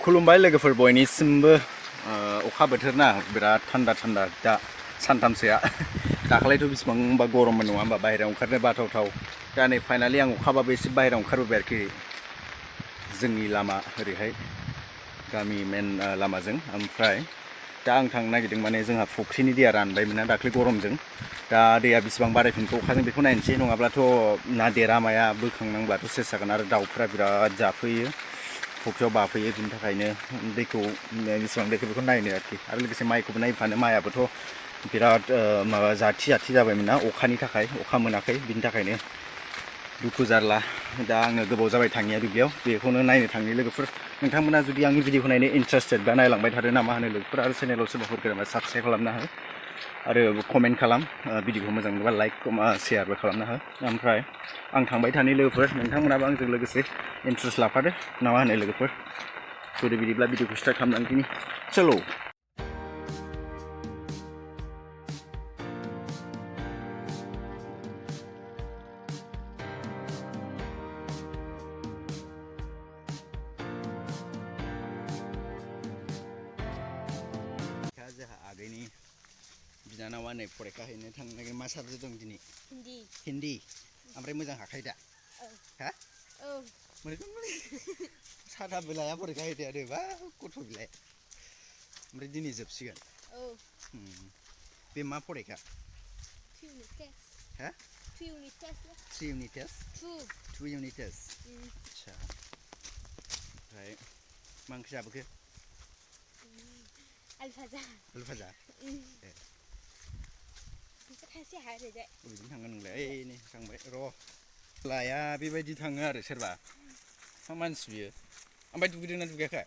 खुलुमबाय लोगोफोर बयनिसिमबो अखा बोथोर ना बिराद थान्दा दा सानथामसोआ दाखालैथ' बिसिबांबा गरममोन नङा होमबा बाहेरायाव ओंखारनो बाथावथाव दा नै फाइनालि आं अखाबाबो एसे बाहेरायाव ओंखारबोबाय आरोखि जोंनि लामा ओरैहाय गामि मेन लामाजों ओमफ्राय दा आं थांनो नागिरदों माने जोंहा फुख्रिनि दैया रानबायमोन ना दाख्लै गरमजों दा दैया बेसेबां बारायफिनखो अखाजों बेखौ नायनोसै नङाब्लाथ' ना देरा माया बोखांनांब्लाथ' सेस जागोन आरो दाउफोरा बिराद जाफैयो फुख्रियाव बाफैयो बिनि थाखायनो दैखौ बेसेबां दैखौ बेखौ नायनो आरोखि आरो लोगोसे माइखौबो नायफानो माइआबोथ' बिराद माबा जाथि जाबायमोन ना अखानि थाखाय अखा मोनाखै बिनि थाखायनो दुखु जारला दा आङो गोबाव जाबाय थाङिया दुब्लियाव बेखौनो नायनो थांनि लोगोफोर नोंथांमोना जुदि आंनि भिडिअखौ नायनो इन्टारेस्टेड बा नायलांबाय थादो नामा होनो लोगोफोर आरो चेनेलाव सोरबाफोर गोरोबा साबस्क्राइब खालामना हो आरो कमेन्ट खालाम भिडिअखौ मोजां मोनोबा लाइक शेयारबो खालामना हो ओमफ्राय आं थांबाय थानि लोगोफोर नोंथांमोनाबो आंजों लोगोसे इन्टारेस्ट लाफादो नामा होनो लोगोफोर फैदो बिदिब्ला भिडिअखौ स्टार्ट खालामलांदिनि चलो जोंहा आगैनि बिनानावा नै फरिखा हैनो थांनो नागिरदों मा साबजेक्ट दं दिनै हिन्दी ओमफ्राय मोजां हाखायो दा हा औ साथाबो लाया फरिखा हैदो आरो बा गथ' बिलाइ ओमफ्राय दिनै जोबसिगोन औ बे मा फरिखा 2 unit test 2 unit test आच्छा ओमफ्राय मा ओंख्रि जाबोखो आलु भाजा बिदिनो थाङो नोंलाय ओइ नै थांबाय र' लाया बेबायदि थाङो आरो सोरबा मा मानसि बियो ओमफ्राय दुगैदोंना दुगैयाखै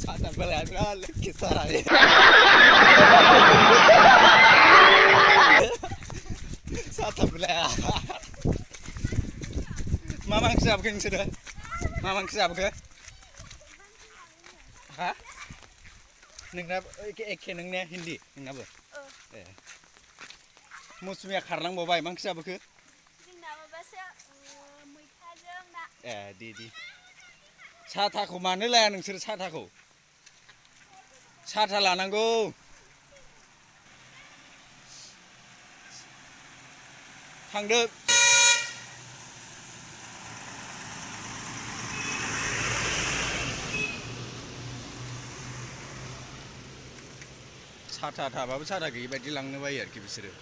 साथाबो लाया किसाराय साथाबो लाया मा ओंख्रि जाबोखो नोंसोरो मा ओंख्रि जाबोखो हा नोंना एखे नोंनिया हिन्दी नोंनाबो ए मौसुमिया खारलांबावबाय मा ओंख्रि जाबोखो जोंना माबासो मैथाजों ना ए दे साथाखौ मानो लाया नोंसोरो साथाखौ साथा लानांगौ थांदो साथा थाबाबो साथा गैयि बायदि लांनो बायो आरोखि बिसोरो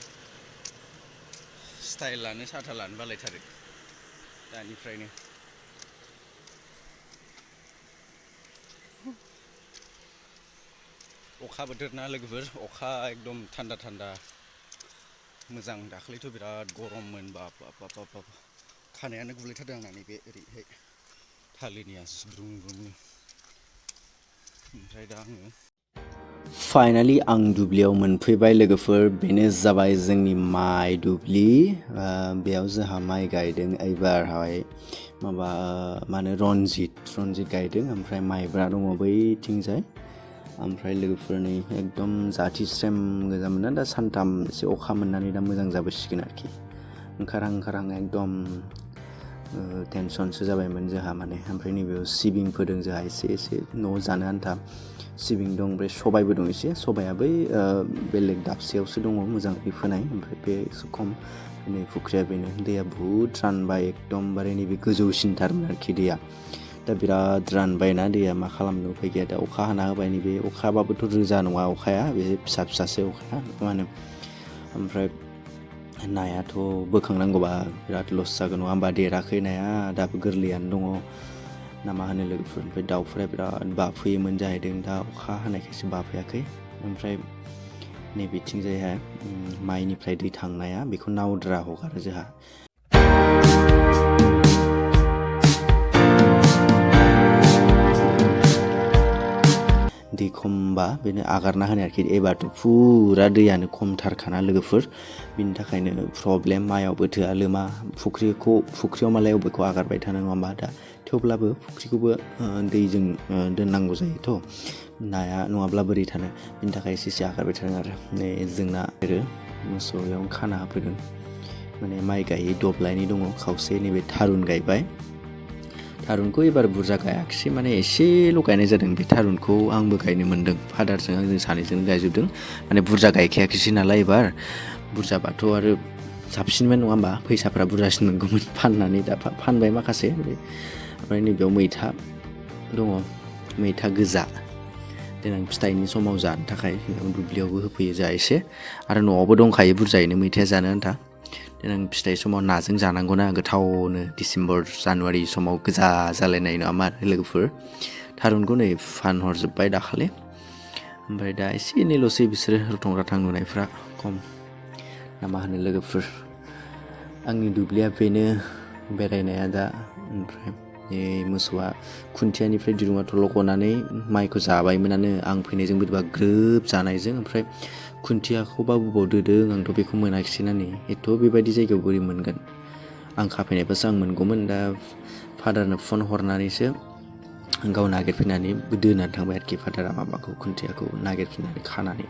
स्टाइल लानो साथा लानो बालायथारो दानिफ्रायनो अखा बोथोर ना लोगोफोर अखा एकदम थान्दा मोजां दाखालैथ' बिराद गरममोन बाब खानायानो गुलायथारदों आंना नैबे ओरैहाय थालिरनिया ब्रुंनो ओमफ्राय दा आङो फाइनालि आं दुब्लियाव मोनफैबाय लोगोफोर बेनो जाबाय जोंनि माइ दुब्लि बेयाव जोंहा माइ गायदों एबारहाय माबा मा होनो रनजित गायदों ओमफ्राय माइब्रा दङ बैथिंजाय ओमफ्राय लोगोफोरनि एकदम जाथिस्रेम गोजामोन ना दा सानथाम एसे अखा मोननानै दा मोजां जाबोसिगोन आरोखि ओंखारहां एकदम टेनसनसो जाबायमोन जोंहा माने ओमफ्राय नैबेयाव सिबिं फोदों जोंहा एसे न'आव जानो आन्था सिबिं दं ओमफ्राय सबायबो दं एसे सबाया बै बेलेग दाबसेयावसो दङ मोजाङै फोनाय ओमफ्राय बे एसे खम नै फुख्रिया बेनो दैया बुहुद रानबाय एकदमबारे नैबे गोजौसिनथारमोन आरोखि दैया दा बिराद रानबायना दैया मा खालामनो उपाय गैया दा अखा हाना होबाय नैबे अखाबाबोथ' रोजा नङा अखाया बे फिसासो अखाया मा होनो ओमफ्राय नायाथ' बोखांनांगौबा बिराद लस जागोन नङा होमबा देराखै नाया दाबो गोरलैयानो दङ ना मा होनो लोगोफोर ओमफ्राय दाउफोरा बिराद बाफैयोमोन जाहैदों दा अखा हानायखायसो बाफैयाखै ओमफ्राय नैबेथिंजायहाय माइनिफ्राय दै थांनाया बेखौ नावद्रा हगारो जोंहा दै खमबा बेनो आगारना होनाय आरोखि एबारथ' फुरा दैयानो खमथारखाना लोगोफोर बिनि थाखायनो प्रब्लेम माइयावबो थोआ लोमा फुख्रियाव मालाय अबेखौ आगारबाय थानो नङा होमबा दा थेवब्लाबो फुख्रिखौबो दैजों दोननांगौ जायोथ' नाया नङाब्ला बोरै थानो बिनि थाखाय एसे आगारबाय थादों आरो नै जोंना मोसौयाव खाना होफैदों माने माइ गायै दब्लायनै दङ खावसे नैबे थारुन गायबाय थारुनखौ एबार बुरजा गायाखिसै माने एसेल' गायनाय जादों बे थारुनखौ आंबो गायनो मोन्दों फादारजों आंजों सानैजों गायजोबदों माने बुरजा गायखायाखिसै नालाय एबार बुरजाबाथ' आरो साबसिनमोन नङा होमबा फैसाफ्रा बुरजासिन मोनगौमोन फाननानै दा फानबाय माखासे ओमफ्राय नैबेयाव मैथा दङ मैथा गोजा देनां फिथाइनि समाव जानो थाखाय दुब्लियावबो होफैयो जा एसे आरो न'आवबो दंखायो बुरजायैनो मैथाया जानो आन्था देनां फिथाइ समाव नाजों जानांगौना गोथावनो डिसेम्बर जानुवारि समाव गोजा जालायनाय नङा मा लोगोफोर थारुनखौ नै फानहरजोब्बाय दाखालि ओमफ्राय दा एसे एनैल'सै बिसोरो रथं राथां नुनायफ्रा खम ना मा होनो लोगोफोर आंनि दुब्लिया बेनो बेरायनाया दा ओमफ्राय मोसौआ खुन्थियानिफ्राय दिरुङा थल' गनानै माइखौ जाबायमोनानो आं फैनायजों बोरैबा ग्रोब जानायजों ओमफ्राय खुन्थियाखौबा बबाव दोदों आंथ' बेखौ मोनाखिसैना नै एथ' बेबायदि जायगायाव बोरै मोनगोन आं खाफैनायबासो आं मोनगौमोन दा फादारनो फन हरनानैसो गाव नागिरफैनानै दोनानै थांबाय आरोखि फादारा माबाखौ खुन्थियाखौ नागिरफिननानै खानानै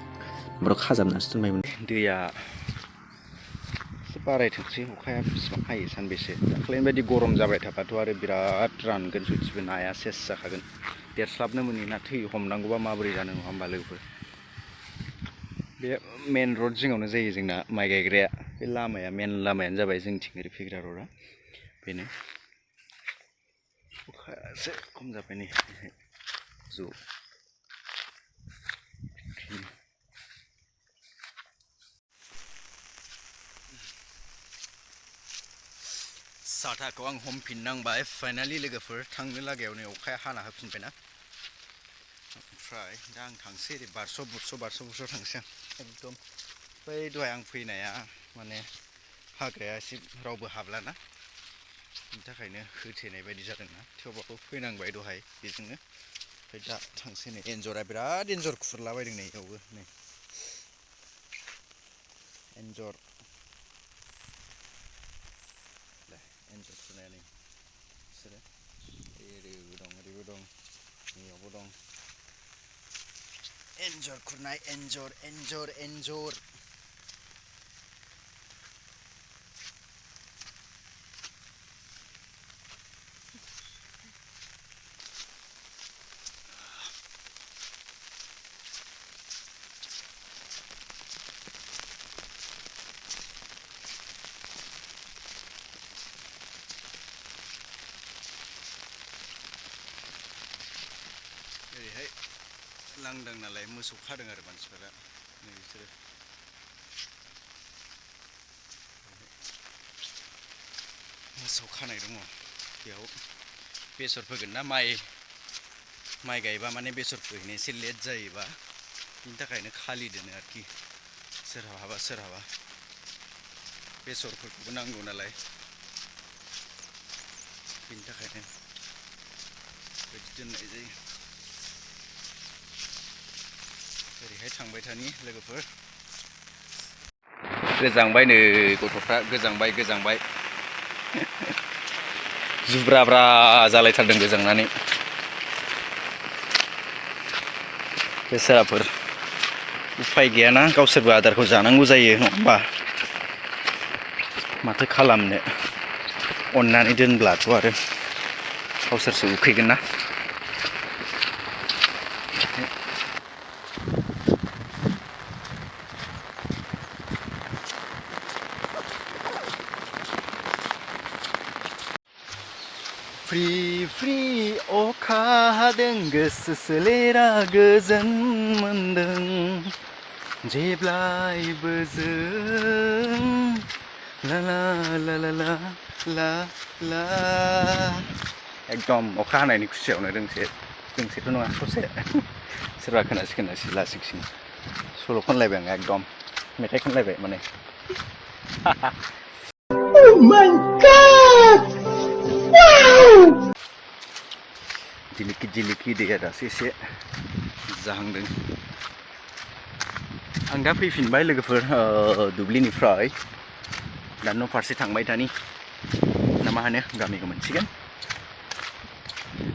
ओमफ्राय खाजाबनानैसो दोनबायमोन दैया एसे बारायथोंसै अखाया बेसेबां हायो सानबेसे दाख्लैनि बायदि गरम जाबाय थाबाथ' आरो बिराद रानगोन जुदिबो नाया सेस जाखागोन देरस्लाबनो मोनि ना थै हमनांगौबा माबोरै जानो नङा होमबा लोगोफोर बे मेन रड जिङावनो जायो जोंना माइ गायग्राया बे लामाया मेन लामायानो जाबाय जोंथिं ओरै फैग्रा रडआ बेनो अखायासो खम जाबाय नै ज' साथाखौ आं हमफिननांबाय फाइनालि लोगोफोर थांनो लागायाव नै अखाया हाना होफिनबायना ओमफ्राय दा आं थांसै ओरै बारस' बुरस' थांसै आं एकदम बै दहाय आं फैनाया माने हाग्राया एसे रावबो हाबलाना बिनि थाखायनो होथेनाय बायदि जादोंना थेवबाबो फैनांबाय दहाय बेजोंनो ओमफ्राय दा थांसै नै एन्जरा बिराद एन्जर खुरलाबायदों नै बेयावबो नै एन्जर खुरनाया नै बिसोरो ओरैबो दं ओरैबो दं नैयावबो दं एन्जर खुरनाय एन्जर ओरैहाय लांदां नालाय मोसौ खादों आरो मानसिफोरा नै बिसोरो मोसौ खानाय दङ बेयाव बेसर फोगोन ना माइ गायबा माने बेसर फोहैनो एसे लेट जायोबा बिनि थाखायनो खालि दोनो आरोखि सोरहाबा बेसरफोरखौबो नांगौ नालाय बिनि थाखायनो बिदि दोननाय जायो ओरैहाय थांबाय थानि लोगोफोर गोजांबाय नै गथ'फ्रा गोजांबाय जुब्राब्रा जालायथारदों गोजांनानै बेसाराफोर उफाय गैयाना गावसोरबो आदारखौ जानांगौ जायो नङा होमबा माथो खालामनो अननानै दोनब्लाथ' आरो गावसोरसो उखैगोन ना फ्रि अखा हादों गोसो सोलेरा गोजोन मोनदों जेब्लायबो जों ला ला ला ला ला ला ला एकदम अखा हानायनि खुसियावनो दोंसेथ' नङा ससे सोरबा खोनासि लासिंसिं सल' खनलायबाय आं एकदम मेथाइ खनलायबाय माने Oh my God! जिलिकि दैया दासो एसे जाहांदों आं दा फैफिनबाय लोगोफोर दुब्लिनिफ्राय दा न' फारसे थांबाय थानि ना मा होनो गामिखौ मोनसिगोन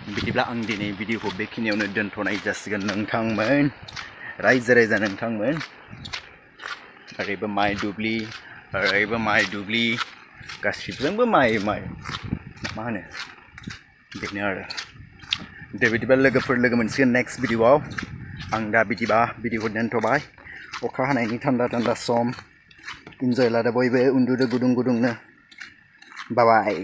बिदिब्ला आं दिनै भिडिअखौ बेखिनियावनो दोनथ'नाय जासिगोन नोंथांमोन रायजो राजा नोंथांमोन ओरैबो माइ दुब्लि ओरैबो माइ दुब्लि गासिबजोंबो माइ मा होनो बेनो आरो दे बिदिबा लोगोफोर लोगो मोनसिगोन नेक्स्ट भिडिअआव आं दा बिदिबा भिडिअखौ दोनथ'बाय अखा हानायनि थान्दा थान्दा सम इन्जय लादो बयबो उन्दुदो गुदुं गुदुंनो बाय बाय